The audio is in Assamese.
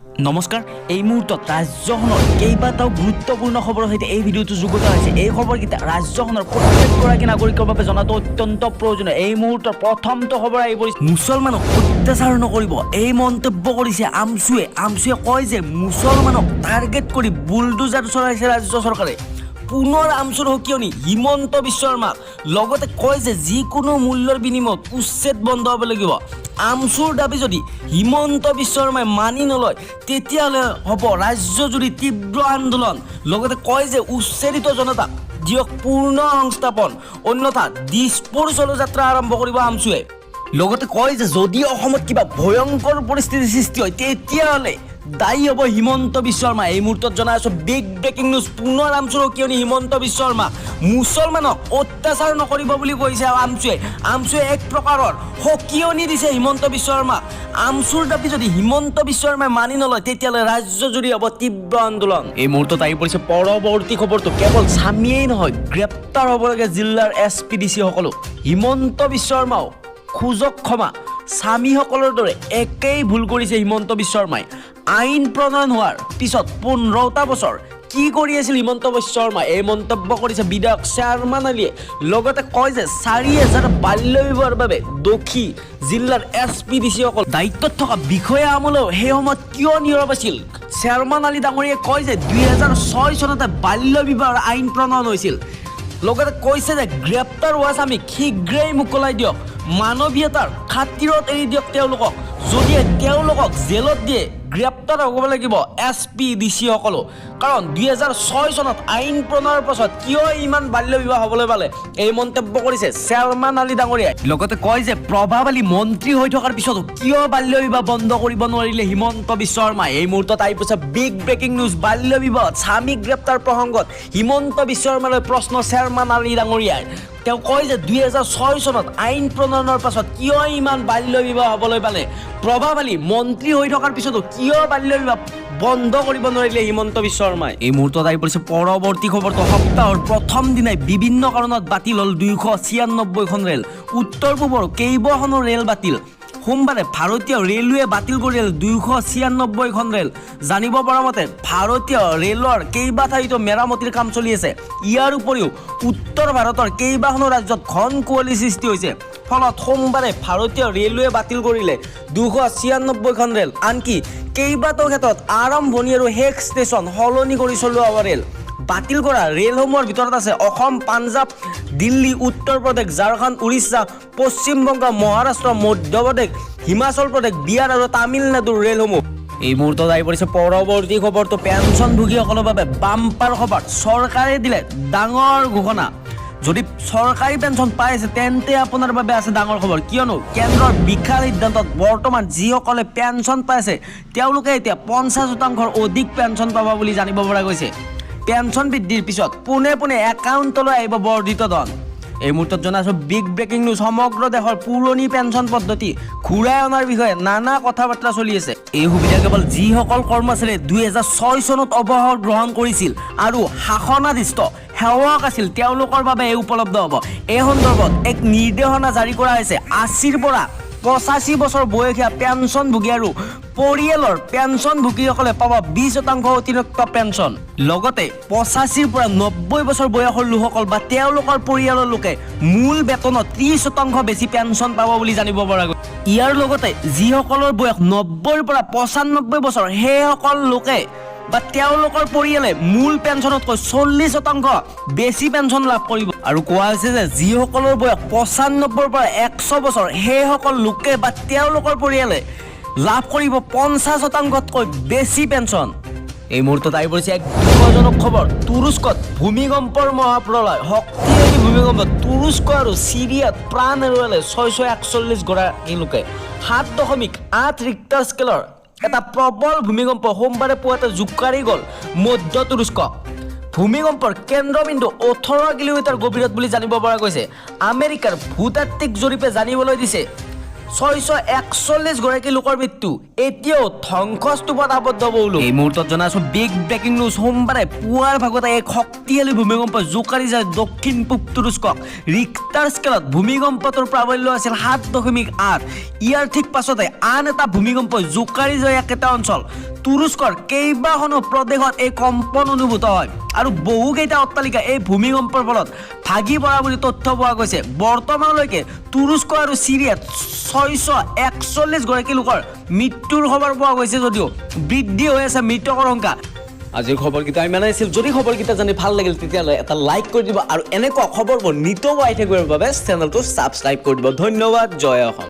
নমস্কাৰ, এই মুহূৰ্তত ৰাজ্যখনৰ কেইবাটাও গুৰুত্বপূৰ্ণ খবৰৰ সৈতে এই ভিডিঅ'টো যুগুত হৈছে। এই খবৰকেইটা ৰাজ্যখনৰ প্ৰত্যেকগৰাকী নাগৰিকৰ বাবে জনাটো অত্যন্ত প্ৰয়োজনীয়। এই মুহূৰ্তৰ প্ৰথমটো খবৰ আহি পৰিছে, মুছলমানক অত্যাচাৰ নকৰিব, এই মন্তব্য কৰিছে আমচুৱে। আমচুৱে কয় যে মুছলমানক টাৰ্গেট কৰি বুলডোজাৰ চলাইছে ৰাজ্য চৰকাৰে। পুনৰ আমচুৰ সকিয়নি হিমন্ত বিশ্ব শৰ্মাক। লগতে কয় যে যিকোনো মূল্যৰ বিনিময়ত উচ্ছেদ বন্ধ হ'ব লাগিব। আমচুৰ দাবী যদি হিমন্ত বিশ্ব শৰ্মাই মানি নলয়, তেতিয়াহ'লে হ'ব ৰাজ্যজুৰি তীব্ৰ আন্দোলন। লগতে কয় যে উচ্ছেদিত জনতাক দিয়ক পূৰ্ণ সংস্থাপন, অন্যথা দিছপুৰ চলো যাত্ৰা আৰম্ভ কৰিব আমচুৱে। লগতে কয় যে যদি অসমত কিবা ভয়ংকৰ পৰিস্থিতিৰ সৃষ্টি হয়, তেতিয়াহ'লে দায়ী হ'ব হিমন্ত বিশ্ব শৰ্মা। এই মুহূৰ্তত জনাই আছো বিগ ব্ৰেকিং নিউজ। পুনৰ আমচুৰ সকিয়নি হিমন্ত বিশ্ব শৰ্মা। মুছলমানক অত্যাচাৰ নকৰিব বুলি কৈছে আমচুৱে। আমচুৱে এক প্ৰকাৰৰ সকিয়নি দিছে হিমন্ত বিশ্ব শৰ্মাক। আমচুৰ দাবী যদি হিমন্ত বিশ্ব শৰ্মাই মানি নলয়, তেতিয়াহ'লে ৰাজ্যজুৰি হ'ব তীব্ৰ আন্দোলন। এই মুহূৰ্তত আহি পৰিছে পৰৱৰ্তী খবৰটো। কেৱল স্বামীয়েই নহয়, গ্ৰেপ্তাৰ হ'ব লাগে জিলাৰ এছ পি, ডি চি সকলো। হিমন্ত বিশ্ব শৰ্মাও খোজক ক্ষমা। স্বামীসকলৰ দৰে একেই ভুল কৰিছে হিমন্ত বিশ্ব শৰ্মাই। আইন প্ৰণয়ন হোৱাৰ পিছত 15টা বছৰ কি কৰি আছিল হিমন্ত বিশ্ব শৰ্মাই, এই মন্তব্য কৰিছে বিধায়ক শ্বেৰমান আলীয়ে। লগতে কয় যে 4000 বাল্য বিবাহৰ বাবে দোষী জিলাৰ এছ পি, ডি চিসকল। দায়িত্বত থকা বিষয়া আমোলাও সেই সময়ত কিয় নীৰৱ আছিল? শ্বেৰমান আলী ডাঙৰীয়াই কয় যে 2006 চনতে বাল্য বিবাহৰ আইন প্ৰণয়ন হৈছিল। লগতে কৈছে যে গ্ৰেপ্তাৰ হোৱা স্বামীক শীঘ্ৰেই মোকলাই দিয়ক, মানৱীয়তাৰ খাতিৰত এৰি দিয়ক তেওঁলোকক। যদিহে তেওঁলোকক জেলত দিয়ে, গ্ৰেপ্তাৰ হ'ব লাগিব এছ পি, ডি চি সকলো। কাৰণ 2006 চনত আইন প্ৰণয়নৰ পাছত কিয় ইমান বাল্য বিবাহ হ'বলৈ পালে, এই মন্তব্য কৰিছে শ্বেৰমান আলী ডাঙৰীয়াই। লগতে কয় যে প্ৰভাৱ আলী মন্ত্ৰী হৈ থকাৰ পিছতো কিয় বাল্য বিবাহ বন্ধ কৰিব নোৱাৰিলে হিমন্ত বিশ্ব শৰ্মাই? এই মুহূৰ্তত আহি পৰিছে বিগ ব্ৰেকিং নিউজ। বাল্য বিবাহত স্বামীক গ্ৰেপ্তাৰ প্ৰসংগত হিমন্ত বিশ্ব শৰ্মালৈ প্ৰশ্ন শ্বেৰমান আলী ডাঙৰীয়াই। তেওঁ কয় যে 2006 চনত আইন প্ৰণয়নৰ পাছত কিয় ইমান বাল্য বিবাহ হ'বলৈ পালে? প্ৰভাৱ আলী মন্ত্ৰী হৈ থকাৰ পিছতো কিয় বাল্য বিবাহ বন্ধ কৰিব নোৱাৰিলে হিমন্ত বিশ্ব শৰ্মাই? এই মুহূৰ্তত আহি পৰিছে পৰৱৰ্তী খবৰটো। সপ্তাহৰ প্ৰথম দিনাই বিভিন্ন কাৰণত বাতিল হ'ল 296খন ৰেল। উত্তৰ পূবৰ কেইবাখনো ৰেল বাতিল। সোমবাৰে ভাৰতীয় ৰেলৱে বাতিল কৰিলে 296খন ৰেল। জানিব পৰা মতে ভাৰতীয় ৰেলৰ কেইবাঠাইতো মেৰামতিৰ কাম চলি আছে। ইয়াৰ উপৰিও উত্তৰ ভাৰতৰ কেইবাখনো ৰাজ্যত ঘন কুঁৱলী সৃষ্টি হৈছে। ফলত সোমবাৰে ভাৰতীয় ৰেলৱে বাতিল কৰিলে 296খন ৰেল। আনকি কেইবাটাও ক্ষেত্ৰত আৰম্ভণি আৰু শেষ ষ্টেচন সলনি কৰি চলোৱা হ'ব ৰেল। বাতিল কৰা ৰেলসমূহৰ ভিতৰত আছে অসম, পাঞ্জাৱ, দিল্লী, উত্তৰ প্ৰদেশ, ঝাৰখণ্ড, উৰিষ্যা, পশ্চিমবংগ, মহাৰাষ্ট্ৰ, মধ্যপ্ৰদেশ, হিমাচল প্ৰদেশ, বিহাৰ আৰু তামিলনাডুৰ ৰেলসমূহ। এই মুহূৰ্তত আহি পৰিছে পৰৱৰ্তী খবৰটো। পেঞ্চনভোগীসকলৰ বাবে বাম্পাৰ খবৰ। চৰকাৰে দিলে ডাঙৰ ঘোষণা। যদি চৰকাৰী পেঞ্চন পাই আছে, তেন্তে আপোনাৰ বাবে আছে ডাঙৰ খবৰ। কিয়নো কেন্দ্ৰৰ বিশাল সিদ্ধান্তত বৰ্তমান যিসকলে পেঞ্চন পাইছে, তেওঁলোকে এতিয়া 50 শতাংশৰ অধিক পেঞ্চন পাব বুলি জানিব পৰা গৈছে। পেঞ্চন বৃদ্ধিৰ পিছত পোনে পোনে একাউণ্টলৈ আহিব বৰ্ধিত ধন। এই মুহূৰ্তত জনাইছোঁ বিগ ব্ৰেকিং নিউজ। সমগ্ৰ দেশৰ পুৰণি পেঞ্চন পদ্ধতি ঘূৰাই অনাৰ বিষয়ে নানা কথা বাৰ্তা চলি আছে। এই সুবিধা কেৱল যিসকল কৰ্মচাৰীয়ে 2006 চনত অৱসৰ গ্ৰহণ কৰিছিল আৰু শাসনাধীষ্ঠ সেৱক আছিল, তেওঁলোকৰ বাবে এই উপলব্ধ হ'ব। এই সন্দৰ্ভত এক নিৰ্দেশনা জাৰি কৰা হৈছে। 80ৰ পৰা 85 বছৰ বয়সীয়া পেঞ্চনভোগী আৰু পৰিয়ালৰ পেঞ্চনভোগীসকলে পাব 20% অতিৰিক্ত পেঞ্চন। লগতে 85ৰ পৰা 90 বছৰ বয়সৰ লোকসকল বা তেওঁলোকৰ পৰিয়ালৰ লোকে মূল বেতনত 30% বেছি পেঞ্চন পাব বুলি জানিব পৰা গৈছে। ইয়াৰ লগতে যিসকলৰ বয়স 90ৰ পৰা 95 বছৰ, সেইসকল লোকে বা তেওঁলোকৰ পৰিয়ালে মূল পেঞ্চনতকৈ 40% বেছি পেঞ্চন লাভ কৰিব। আৰু কোৱা হৈছে যে যিসকলৰ বয়স 95ৰ পৰা 100 বছৰ, সেইসকল লোকে বা তেওঁলোকৰ পৰিয়ালে লাভ কৰিব 50 শতাংশতকৈ বেছি পেঞ্চন। এই মুহূৰ্তত আহি পৰিছে এক দুখজনক খবৰ। তুৰস্কত ভূমিকম্পৰ মহাপ্ৰলয়। শক্তিশালী ভূমিকম্পত তুৰস্ক আৰু চিৰিয়াত প্ৰাণ হেৰুৱালে 641 গৰাকী লোকে। 7.8 ৰিক্টাৰ স্কেলৰ এটা প্ৰবল ভূমিকম্প সোমবাৰে পুৱাতে জোকাৰি গ'ল মধ্য তুৰস্ক। ভূমিকম্পৰ কেন্দ্ৰবিন্দু 18 কিলোমিটাৰ গভীৰত বুলি জানিব পৰা গৈছে। আমেৰিকাৰ ভূতাত্ত্বিক জৰীপে জানিবলৈ দিছে, 641 গৰাকী লোকৰ মৃত্যু। এতিয়াও ধ্বংসস্তূপত আবদ্ধ বহু লোক। এই মুহূৰ্তত জনাইছো বিগ ব্ৰেকিং নিউজ। সোমবাৰে পুৱাৰ ভাগতে এক শক্তিশালী ভূমিকম্প জোকাৰি যায় দক্ষিণ পূব তুৰস্কক। ৰিক্টাৰ স্কেলত ভূমিকম্পটোৰ প্ৰাবল্য আছিল 7.8। ইয়াৰ ঠিক পাছতে আন এটা ভূমিকম্প জোকাৰি যায় একেটা অঞ্চল। তুৰস্কৰ কেইবাখনো প্ৰদেশত এই কম্পন অনুভূত হয় আৰু বহুকেইটা অট্টালিকা এই ভূমিকম্পৰ ফলত ভাগি পৰা বুলি তথ্য পোৱা গৈছে। বৰ্তমানলৈকে তুৰস্ক আৰু চিৰিয়াত 641 গৰাকী লোকৰ মৃত্যুৰ খবৰ পোৱা গৈছে যদিও বৃদ্ধি হৈ আছে মৃতকৰ সংখ্যা। আজিৰ খবৰকেইটা ইমানেই আছিল। যদি খবৰকেইটা জানি ভাল লাগিল, তেতিয়াহ'লে এটা লাইক কৰি দিব আৰু এনেকুৱা খবৰবোৰ নিতৌ পাই থাকিবৰ বাবে চেনেলটো ছাবস্ক্ৰাইব কৰি দিব। ধন্যবাদ। জয় অসম।